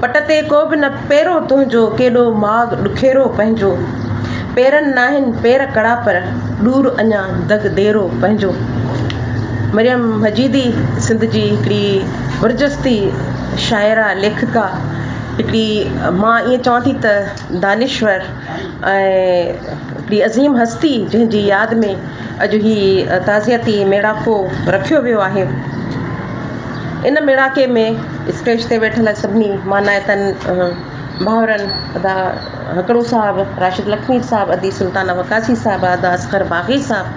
پٽ تي ڪو به نه پيرو تنهنجو، ڪيڏو ماڳ ڏکيرو پنهنجو. پيرن ناهن پير ڪڙا پر، ڏور اڃا دڳ ديرو پنهنجو. مريم مجيدي سنڌ جي هڪڙي برجستي شاعره، ليکڪا، هڪڙي مان ائين چوان ٿي ته دانشور ۽ هڪڙي عظيم هستي جنهن جي ياد ۾ اڄ هي تعزيتي ميڙاڪو رکيو ويو آهي. ان ميڙاڪي ۾ اسٽيج تي ويٺل سڀني مانائتن ڀائرن ادا هڪڙو صاحب، راشد لکمير صاحب، ادي سلطانه وقاصي صاحبه، ادا اصغر باغي صاحب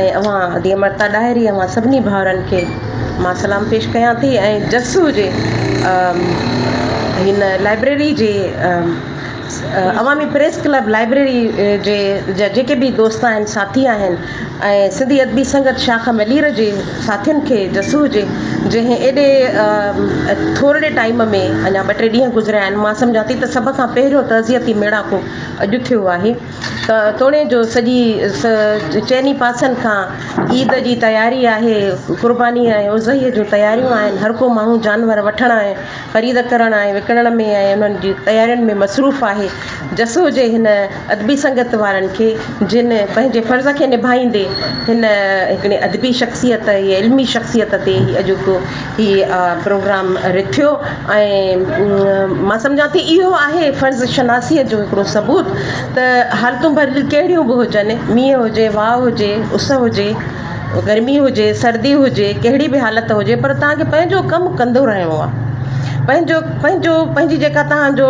۽ اوهان ادي امرتا ڏاهري اوهان سڀني ڀائرن کي مان سلام پيش ڪيان ٿي ۽ جس هجي هن لائبريري جي عوامي پريس ڪلب لائبريري جي جا جيڪي به دوست آهن ساٿي آهن ۽ سنڌي ادبي سنگت شاخ ملير جي ساٿين کي جس هجي جنهن ايڏي ٿورڙي ٽائيم ۾ اڃا ٻه ٽي ڏينهن گذريا آهن مان سمجهان ٿي ته سڀ کان پهريون تعزيتي ميڙاڪو اڄ ٿيو آهي ته توڻي جو سڄي چئني پاسن کان عيد جي تياري آهي قرباني ۽ اضحيء جون تياريون آهن هر ڪو ماڻهو جانور وٺڻ ۽ خريد ڪرڻ ۽ وڪڻڻ ۾ ۽ انهن جي تيارين ۾ مصروف آهي. جس هجي هن ادبي سنگت وارن کي جن پنهنجي فرض کي نڀائيندي هن هڪڙي ادبي شخصيت ۽ علمي شخصيت تي هي اڄوڪو هي پروگرام رٿيو ۽ مان سمجهان ٿي اهو آهي فرض شناسيء جو هڪڙو ثبوت ته حالتون ڀلي ڪهڙيون به هجن مينهن هجي واء هجي اس هجي گرمي هجي سردي هجي ڪهڙي به حالت هجي پر توهان کي پنهنجو ڪم ڪندو رهڻو آهي پنهنجو پنهنجو پنهنجي جيڪا توهان جو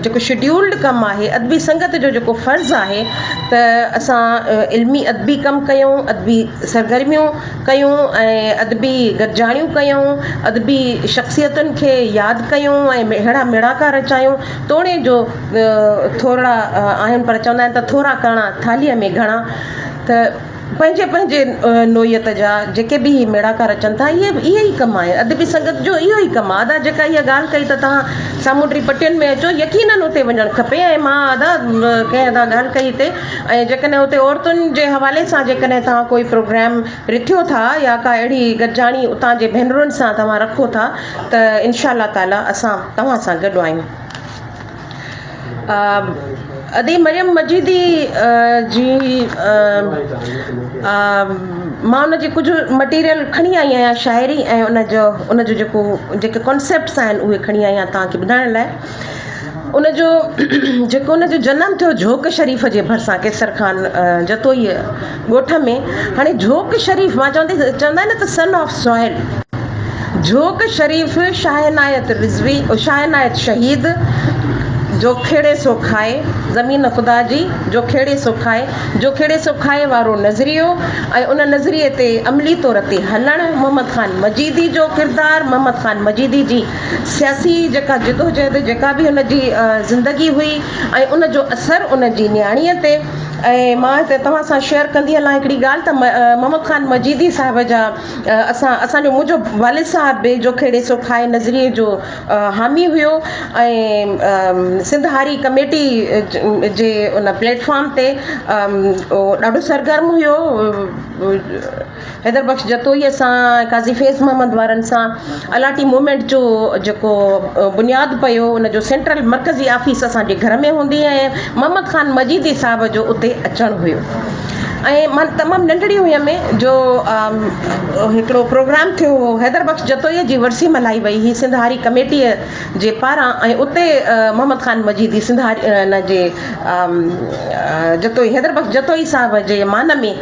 جيڪو شيڊيولڊ ڪم آهي ادبي سنگت جو جيڪو فرض آهي ته اسان علمي ادبي ڪم ڪيون ادبي سرگرميون ڪيون ۽ ادبي گڏجاڻيون ڪيون ادبي شخصيتن کي ياد ڪيون ۽ اهڙا ميڙاڪا رچايون توڻي جو ٿورڙا آهن پر چوندا آهن ته ٿورا ڪڻا ٿالهيء ۾ گهڻا ته پنهنجي پنهنجي نوعيت جا جيڪي به هي ميڙاڪا رچن ٿا اهي اهي ئي ڪم آهن ادبي سنگت جو اهو ئي ڪم آهي ادا جيڪا اها ڳالهه ڪئي ته توهان سامونڊي پٽين ۾ اچو يقينن اتي وڃڻ کپي ۽ مان ادا ڪنهن ادا ڳالهه ڪئي هتي ۽ جيڪڏهن اتي عورتن جي حوالي سان جيڪڏهن توهان ڪوئي پروگرام رٿيو ٿا يا ڪا اهڙي گڏجاڻي اتان جي ڀينرن سان توهان رکو ٿا ته انشاء الله تعاليٰ اسان توهان سان گڏ آهيون. ادي مريم مجيدي جي مان ان جي ڪجهه مٽيريل کڻي آئي آهيان شاعري ۽ ان جو ان جو جيڪو جيڪي ڪانسيپٽس آهن اهي کڻي آئي آهيان توهان کي ٻڌائڻ لاء ان جو جيڪو ان جو جنم ٿيو جهوڪ شريف جي ڀرسان قيصر خان جتوئي ڳوٺ ۾ هاڻي جهوڪ شريف مان چوان ٿي چوندا آهن نه ته سن آف سوائل جهوڪ شريف شاهه عنايت رضوي شاهه عنايت شهيد جو کيڙي سو کائي زمين خدا جي جو کيڙي سو کائي جو کيڙي سو کائي وارو نظريو ۽ ان نظريي تي عملي طور تي هلڻ محمد خان مجيدي جو ڪردار محمد خان مجيدي جي سياسي جيڪا جدوجهد جيڪا به هن جي زندگي هئي ۽ ان جو اثر ان جي نياڻيء تي ۽ مان هتي توهان سان شيئر ڪندي هلان هڪڙي ڳالهه ته محمد خان مجيدي صاحب جا اسان اسان جو منهنجو والد صاحب به جو کيڙي سو کائي نظريي جو حامي هيو ۽ سنڌ هاري ڪميٽي جي ان پليٽ فارم تي ڏاڍو سرگرم هيو حيدر بخش جتوئيء سان قاضي فيض محمد وارن سان الاٽي موومينٽ جو جيڪو بنياد پيو ان جو سينٽرل مرڪزي آفيس اسان جي گهر ۾ هوندي ۽ محمد خان مجيدي صاحب جو اتي اچڻ هيو ۽ مان تمام ننڍڙي هيم جو هڪڙو پروگرام ٿيو هو حيدر بخش جتوئيء جي ورسي ملهائي وئي هئي سنڌ هاري ڪميٽيء جي پاران ۽ اتي محمد خان مجيدي سنڌ هاري ان جي جتوئي حيدر بخش جتوئي صاحب جي مان ۾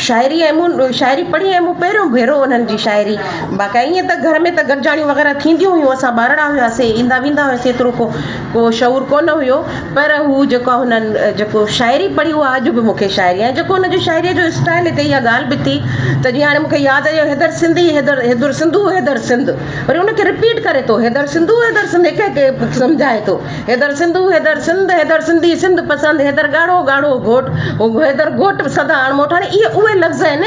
شاعري ۽ مون شاعري پڙهي ۽ مون پهريون ڀيرو انهن جي شاعري باقي ائين ته گهر ۾ ته گڏجاڻيون وغيره ٿينديون هيون اسان ٻارڙا هياسين ايندا ويندا هياسين ايترو ڪو ڪو شعور ڪونه هيو پر هو جيڪو آهي هنن جيڪو شاعري پڙهي اها اڄ به مون کي شاعري ۽ جيڪو هن جو شاعريء جو اسٽائل هتي اها ڳالهه به ٿي ته جيئن هاڻي مون کي ياد آيو حيدر سنڌي حيدر حيدر سنڌو حيدر سنڌ وري ان کي رپيٽ ڪري ٿو حيدر سنڌو حيدر سنڌ هڪ هڪ سمجهائي ٿو حيدر سنڌو حيدر سنڌ حيدر سنڌي سنڌ پسند حيدر ڳاڙهو ڳاڙهو گهوٽ حيدر گهوٽ سدا اڻموٽ هاڻي اهي اهي لفظ آهن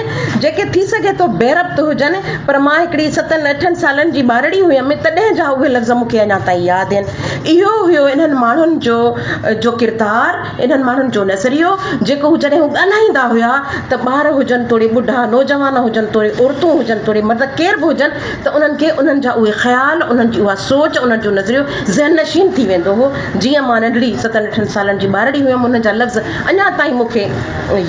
جيڪي ٿي سگهي ٿو بي ربط هجن پر مان هڪڙي ستن اٺن سالن جي ٻارڙي هيم تڏهن جا اهي لفظ مون کي اڃا تائين ياد آهن. اهو هيو انهن ماڻهن جو جو ڪردار، انهن ماڻهن جو نظريو جيڪو هو جڏهن هو ڳالهائيندا هيا ته ٻار هجن توڙي ٻڍا، نوجوان هجن توڙي عورتون هجن توڙي مرد ڪير به هجن ته انهن کي انهن جا اهي خيال، انهن جي اها سوچ، انهن جو نظريو ذهن نشين ٿي ويندو هو. جيئن مان ننڍڙي ستن اٺن سالن جي ٻارڙي هيم انهن جا لفظ اڃا تائين مون کي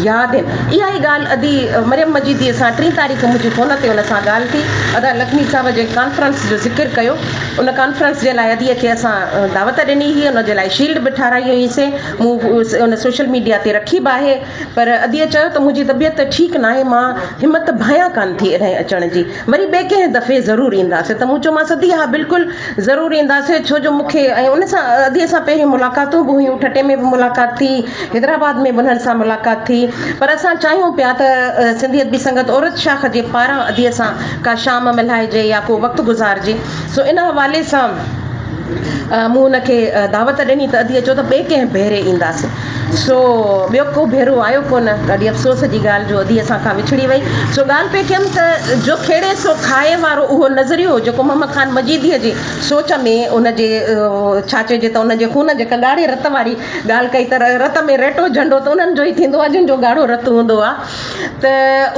ياد آهن. اها ئي ڳالهه ادي مريم مجيديء سان ٽين تاريخ منهنجي فون تي ان سان ڳالهه ٿي. ادا لکمي صاحب جنهن ڪانفرنس جو ذڪر ڪيو ان ڪانفرنس جي لاء اديء کي اسان دعوت ڏني هئي ان جي لاء شيلڊ به ٺاهرائي هئي سين مون ان سوشل ميڊيا تي رکي به آهي پر اديء چيو ته منهنجي طبيعت ٺيڪ ناهي مان همت ڀانيان ڪانه ٿي اڏهين اچڻ جي وري ٻئي ڪنهن دفعي ضرور اينداسين ته مون چيومانس ادي ها بلڪل ضرور اينداسين ڇو جو مون کي ۽ ان سان اديء سان پهريون ملاقاتون به هيون ٺٽي ۾ به ملاقات ٿي حيدرآباد ۾ به انهن سان ملاقات ٿي پر اسان چاهيون پيا ته سنڌي ادبي سنگت عورت شاخ جي پاران اديء سان ڪا شام ملهائجي يا ڪو وقت گذارجي سو ان حوالي سان مون هن کي دعوت ڏني ته ادي اچو ته ٻئي ڪنهن ڀيري اينداسين. سو ٻيو ڪو ڀيرو آيو ڪونه. ڏاڍي افسوس جي ڳالهه جو ادي اسان کان وڇڙي وئي. سو ڳالهه پئي ڪيم ته جو کيڙي سو کائي وارو اهو نظريو جيڪو محمد خان مجيديء جي سوچ ۾ ان جي ڇا چئجي ته ان جي خون جيڪا ڳاڙهي رت واري ڳالهه ڪئي ته رت ۾ ريٽو جهنڊو ته انهن جو ئي ٿيندو آهي جن جو ڳاڙهو رت هوندو آهي. ته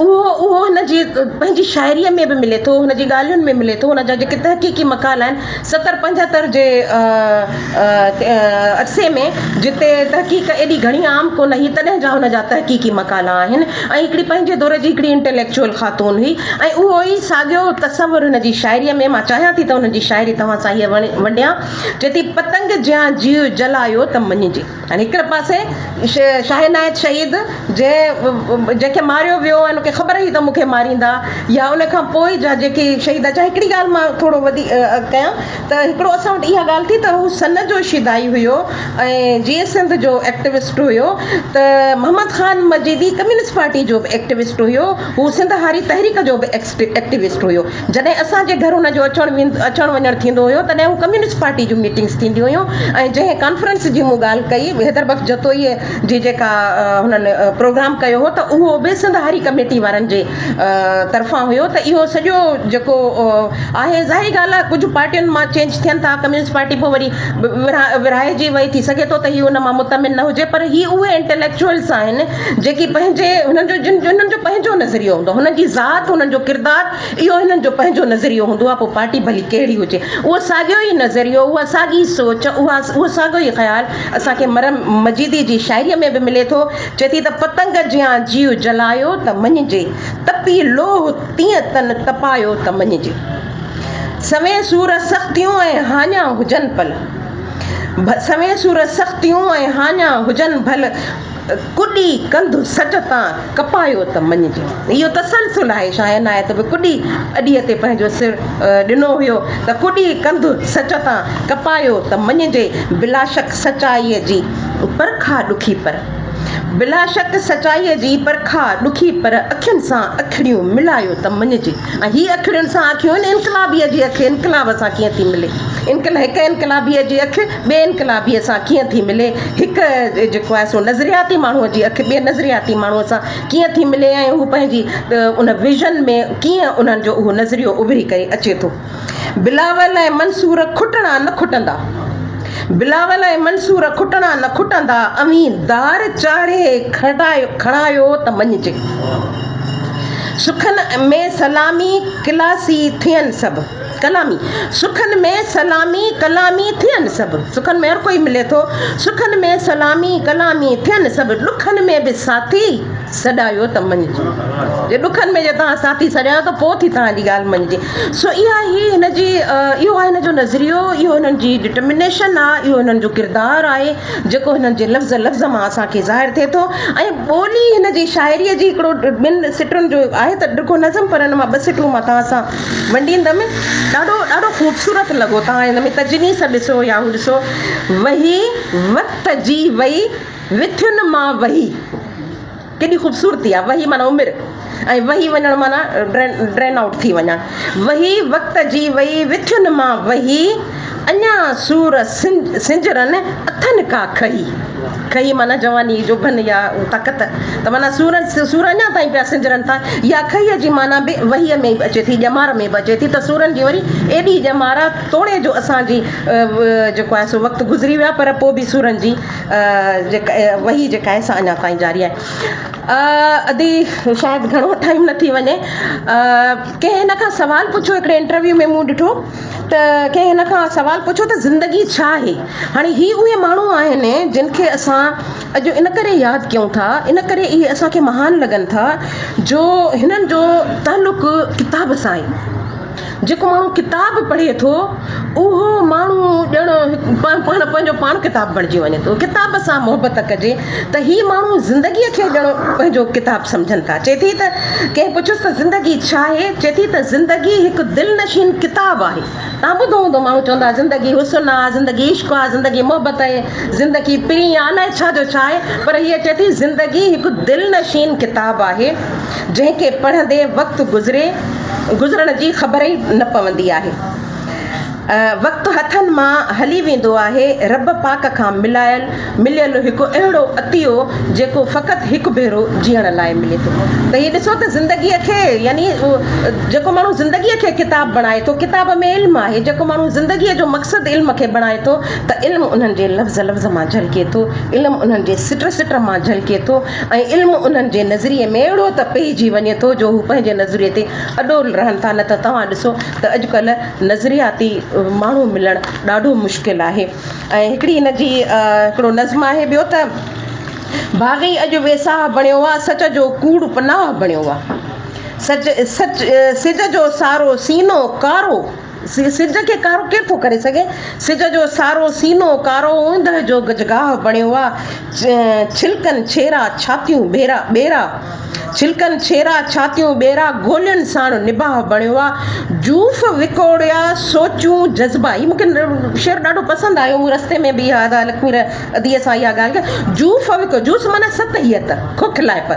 اهو اهو هن جي پنهنجي شاعريء ۾ به ملي ٿو هن جي ڳالهين ۾ ملي ٿو هن جا جيڪي تحقيقي مقالا آهن ستر پنجهتر جي عرصي ۾ جتي تحقيق ايڏي گهڻي عام ڪونه هئي تڏهن جا هن جا تحقيقي مقالا آهن ۽ هڪڙي پنهنجي دور جي هڪڙي انٽليڪچوئل خاتون هئي ۽ اهو ئي ساڳيو تصور هن جي شاعريء ۾ مان چاهيان ٿي ته هن جي شاعري توهان سان هيء ونڊيان چئي ٿي پتنگ جيان جيء جلايو ته مڃجي. هاڻي هڪڙي پاسي شاهه عنايت شهيد جنهن جنهن کي ماريو ويو ۽ ان کي خبر هئي ته مون کي ماريندا يا ان کان پوء جا جيڪي شهيد اچا هڪڙي ڳالهه مان ٿورو وڌي ڪيان ته هڪڙو اسان وٽ اها ڳالهه ٿي ته هو سن جو شيدائي هيو ۽ جيئي سنڌ جو ايڪٽوسٽ هيو ته محمد خان مجيدي ڪميونسٽ پارٽي جو به ايڪٽوسٽ هيو هو سنڌ هاري تحريڪ جو به ايڪٽوسٽ هيو جڏهن اسان جي گهر هن جو اچڻ اچڻ وڃڻ ٿيندو هيو تڏهن هو ڪميونسٽ پارٽي جون ميٽنگس ٿينديون هيون ۽ جنهن ڪانفرنس جي مون ڳالهه ڪئي حيدر بخش جتوئيء جي جيڪا هنن پروگرام ڪيو هو ته اهو به سنڌ هاري ڪميٽي وارن جي طرفان هيو ته اهو سڄو جيڪو آهي ظاهري ڳالهه آهي ڪجهه پارٽين مان چينج ٿين ٿا ڪميونسٽ پارٽي پوء وري ورهائجي وئي ٿي سگهي ٿو ته هي ان مان مطمئن نه هجي پر هي اهي انٽليڪچوئلس آهن جيڪي پنهنجي هنن جو جن هنن جو پنهنجو نظريو هوندو آهي هنن جي ذات هنن جو ڪردار اهو هنن جو پنهنجو نظريو هوندو آهي پوء پارٽي ڀلي ڪهڙي هجي اهو ساڳيو ئي نظريو اها ساڳي سوچ اها اهو ساڳيو ئي خيال اسان کي مرم مجيدي جي شاعريء ۾ به ملي ٿو چئي ٿي ته پتنگ جيان جيء جلايو ته مڃجي تپي لوهه تيئن تن تپايو ته مڃجي سوين سور سختيون ۽ هاڃا هجن پل سوين سور سختيون ۽ هاڃا هجن ڀل ڪڏي ڪنڌ سچ تان ڪپايو ته مڃجي. اهو تسلسل آهي شاهه عنايت به ڪڏي اڏيء تي پنهنجو سر ڏنو هيو ته ڪڏي ڪنڌ سچ تان ڪپايو ته مڃجي بلاشڪ سچائيء جي پرکا ڏکي پر بلاشڪ سچائيء جي پرکا ڏکي پر اکين سان اکڙيون ملايو ته مڃجي ۽ هي اکڙين سان اکيون هن انقلابيء جي اک انقلاب سان ڪيئن ٿي ملي؟ هڪ انقلابيء جي اک ٻئي انقلابيء سان ڪيئن ٿي ملي؟ هڪ جيڪو آهي سو نظرياتي ماڻهوء جي اک ٻئي نظرياتي ماڻهوء سان ڪيئن ٿي ملي ۽ هو پنهنجي ان ويزن ۾ ڪيئن انهن جو اهو نظريو اڀري ڪري اچي ٿو. بلاول ۽ منصور کٽڻا نه کٽندا. بلاول ۽ منصور کٽڻا نه کٽندا، اوهين دار چاڙهي کڻايو ته مڃجي. سکن ۾ سلامي ڪلاسي ٿين سڀ. ڪلامي سکن ۾ سلامي ڪلامي ٿين سڀ. سکن ۾ هر ڪوئي ملي ٿو. سکن ۾ سلامي ڪلامي ٿين سڀ. ڏکن ۾ به ساٿي سڏايو ته مڃجي. جي ڏکن ۾ جي توهان ساٿي سڏايو ته پوء ٿي توهان جي ڳالهه مڃجي. سو اها هي هن جي اهو آهي هن جو نظريو، اهو هنن جي ڊٽرمنيشن آهي، اهو هنن جو ڪردار آهي جيڪو هنن جي لفظ لفظ مان اسان کي ظاهر ٿئي ٿو ۽ ٻولي هن جي شاعريء جي هڪڙو ٻن سٽن جو آهي ته ڊگهو نظم پر ان مان ٻه سٽون مان توهان سان ونڊيندم. ڏاڍو ڏاڍو خوبصورت لڳو توهان هن ۾ تجنيس ڏسو يا هو ڏسو وهي وقت جي وئي وٿين مان وهي ڪيڏي خوبصورتي آهي وهي معنيٰ عمر ۽ وهي وڃڻ معنيٰ ڊرين ڊرين آئوٽ ٿي وڃڻ وهي وقت جي وئي وٿين مان وهي اڃا سور سنجرن اٿن ڪا کهي. کهي معنيٰ جواني، جوڀن يا طاقت ته معنيٰ سور سور اڃا تائين پيا سنجرن ٿا يا کهيء جي معنيٰ به وهيء ۾ به اچي ٿي، ڄمار ۾ به اچي ٿي ته سورن جي وري ايڏي ڄمار آ توڙي جو اسان جي جيڪو آهي سو وقت گذري ويو آهي پر پوء به سورن جي جيڪا وهي جيڪا آهي سا اڃا تائين جاري آهي. ادي شايد گهڻو ٽائيم نه ٿي وڃي ڪنهن هن کان سوال پڇيو هڪڙي انٽرويو ۾ مون ڏٺو ته ڪنهن هن کان سوال پڇيو ته زندگي ڇا آهي؟ هاڻي هي اهي ماڻهو آهن جن کي اسان اڄ ان ڪري ياد ڪيون ٿا ان ڪري اهي اسان کي مهان لڳن ٿا جو هنن جو تعلق ڪتاب سان آهي. جيڪو ماڻهو ڪتاب پڙهي ٿو اهو ماڻهو ڄڻ پاڻ پنهنجو پاڻ ڪتاب بڻجي وڃي ٿو ڪتاب سان محبت ڪجي ته هي ماڻهو زندگيء کي ڄڻ پنهنجو ڪتاب سمجهن ٿا چئي ٿي ته ڪنهن پڇيس ته زندگي ڇا آهي؟ چئي ٿي ته زندگي هڪ دلنشين ڪتاب آهي. توهان ٻڌو هوندو ماڻهو چوندا زندگي حسن آ، زندگي عشق آ، زندگي محبت آهي، زندگي پرين آ، الائي ڇا جو ڇا آهي پر هيء چئي ٿي زندگي هڪ دلنشين ڪتاب آهي جنهن کي پڙهندي وقت گذري گذرڻ جي خبر ئي نه پوندي آهي. وقت هٿن مان هلي ويندو آهي، رب پاڪ کان ملايل مليل هڪ اهڙو عطيو جيڪو فقط هڪ ڀيرو جيئڻ لاء ملي ٿو. ته هي ڏسو ته زندگيء کي يعني جيڪو ماڻهو زندگيء کي ڪتاب بڻائي ٿو، ڪتاب ۾ علم آهي، جيڪو ماڻهو زندگيء جو مقصد علم کي بڻائي ٿو ته علم انهن جي لفظ لفظ مان جهلڪي ٿو، علم انهن جي سٽ سٽ مان جهلڪي ٿو ۽ علم انهن جي نظريي ۾ اهڙو ته پيهجي وڃي ٿو جو هو پنهنجي نظريي تي اڏول رهن ٿا نه ته توهان ڏسو ته اڄڪلهه نظرياتي ماڻهو ملڻ ڏاڍو مشڪل آهي ۽ هڪڙي هن جي هڪڙو نظم آهي ٻيو ته باغي اڄ ويساهه بڻيو آ سچ جو ڪوڙ پناهه بڻيو آ سچ سچ سج جو سارو سينو ڪارو سج کي ڪارو ڪير ٿو ڪري سگهي سج جو سارو سينو ڪارو اوندهه جو گجگاهه بڻيو آ ڇلڪن ڇيرا ڇاتيون ڀيرا ٻيرا ڇلڪن ڇيرا ڇاتيون ٻيرا گولين ساڻ نباهه بڻيو آ جوف وڪوڙيا سوچون جذبا هي مونکي شعر ڏاڍو پسند آيو مون رستي ۾ به اها ادا لکمير اديء سان اها ڳالهه ڪئي جوف وڪ جوس معنيٰ سطحيت کوکلائپ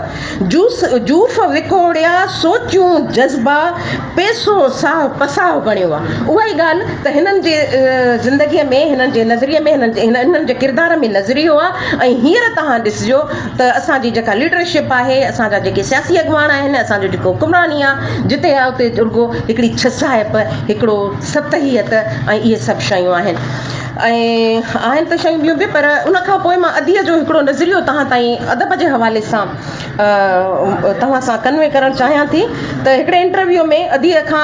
جوس جوف وڪوڙيا سوچون جذبا پيسو ساهه پساهه بڻيو آ. اها ئي ڳالهه ته هنن جي زندگيء ۾ هنن جي نظريي ۾ هنن جي هنن جي ڪردار ۾ نظريو آ ۽ هينئر توهان ڏسجو ته اسان جي جيڪا ليڊرشپ آهي اسان جا جيڪي سياسي اڳواڻ آهن اسان جو جيڪو حڪمراني آ جتي آ اتي رڳو هڪڙي ڇسائپ هڪڙو سطحيت ۽ اهي سڀ شيون آهن ۽ آهن ته شيون ٻيون به پر ان کان پوء مان اديء جو هڪڙو نظريو توهان تائين ادب جي حوالي سان توهان سان ڪنوي ڪرڻ چاهيان ٿي ته هڪڙي انٽرويو ۾ اديء کان.